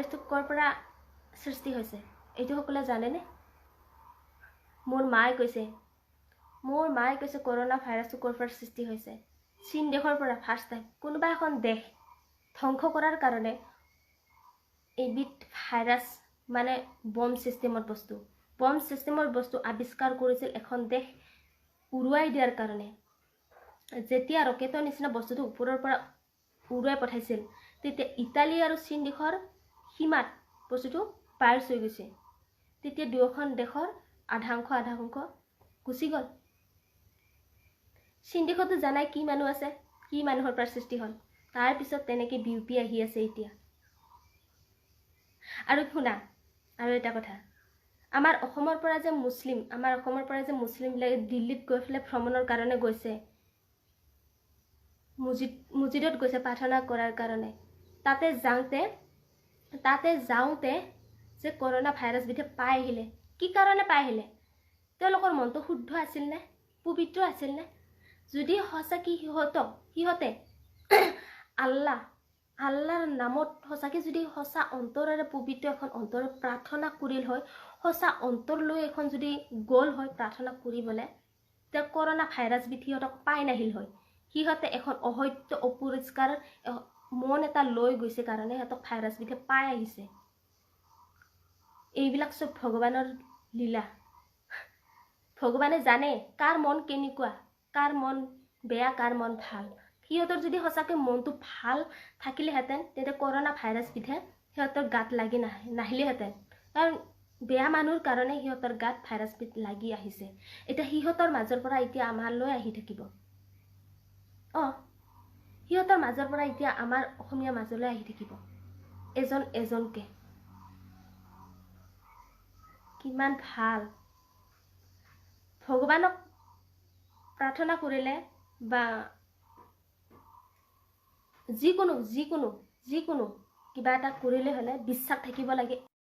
ভাইৰাছটো ক'ৰ পৰা সৃষ্টি হৈছে, এইটো সকলোৱে জানেনে? মোৰ মায়ে কৈছে, মোৰ মায়ে কৈছে, কৰোণা ভাইৰাছটো ক'ৰ পৰা সৃষ্টি হৈছে? চীন দেশৰ পৰা। ফাৰ্ষ্ট টাইম কোনোবা এখন দেশ ধ্বংস কৰাৰ কাৰণে এইবিধ ভাইৰাছ, মানে বম ছিষ্টেমৰ বস্তু আৱিষ্কাৰ কৰিছিল এখন দেশ উৰুৱাই দিয়াৰ কাৰণে। যেতিয়া ৰকেটৰ নিচিনা বস্তুটো ওপৰৰ পৰা উৰুৱাই পঠাইছিল, তেতিয়া ইটালী আৰু চীন দেশৰ সীমাত বস্তুটো বাৰ্ষ্ট হৈ গৈছে। তেতিয়া দুয়োখন দেশৰ আধা অংশ আধা অংশ গুচি গ'ল। চীন দেশতো জানাই কি মানুহ আছে, কি মানুহৰ পৰা সৃষ্টি হ'ল। তাৰপিছত তেনেকৈ বিয়পি আহি আছে এতিয়া। আৰু শুনা, আৰু এটা কথা, আমাৰ অসমৰ পৰা যে মুছলিমবিলাকে দিল্লীত গৈ পেলাই ভ্ৰমণৰ কাৰণে গৈছে, মছজিদত গৈছে প্ৰাৰ্থনা কৰাৰ কাৰণে, তাতে যাওঁতে যে কৰোণা ভাইৰাছবিধে পাই আহিলে, কি কাৰণে পাই আহিলে? তেওঁলোকৰ মনটো শুদ্ধ আছিলনে? পবিত্ৰ আছিলনে? যদি সঁচাকৈ সিহঁতে আল্লাহৰ নামত সঁচাকৈ যদি সঁচা অন্তৰেৰে, পবিত্ৰ এখন অন্তৰে প্ৰাৰ্থনা কৰিল হয়, সঁচা অন্তৰ লৈ এখন যদি গ'ল হয় প্ৰাৰ্থনা কৰিবলৈ, তেতিয়া কৰোণা ভাইৰাছবিধ সিহঁতক পাই নাহিল হয়। সিহঁতে এখন অসত্য, অপৰিষ্কাৰ মন এটা লৈ গৈছে কাৰণে সিহঁতক ভাইৰাছবিধে পাই আহিছে। এইবিলাক চব ভগৱানৰ লীলা। ভগৱানে জানে কাৰ মন কেনেকুৱা, কাৰ মন বেয়া, কাৰ মন ভাল। সিহঁতৰ যদি সঁচাকৈ মনটো ভাল থাকিলেহেঁতেন, তেতিয়া কৰোণা ভাইৰাছবিধে সিহঁতৰ গাত লাগি নাহিলেহেঁতেন। কাৰণ বেয়া মানুহৰ কাৰণে সিহঁতৰ গাত ভাইৰাছবিধ লাগি আহিছে। এতিয়া সিহঁতৰ মাজৰ পৰা এতিয়া আমালৈ আহি থাকিব। অঁ, সিহঁতৰ মাজৰ পৰা এতিয়া আমাৰ অসমীয়া মাজলৈ আহি থাকিব এজন এজনকে। কিমান ভাল, ভগৱানক প্ৰাৰ্থনা কৰিলে বা যিকোনো যিকোনো যিকোনো কিবা এটা কৰিলে হ'লে বিশ্বাস থাকিব লাগে।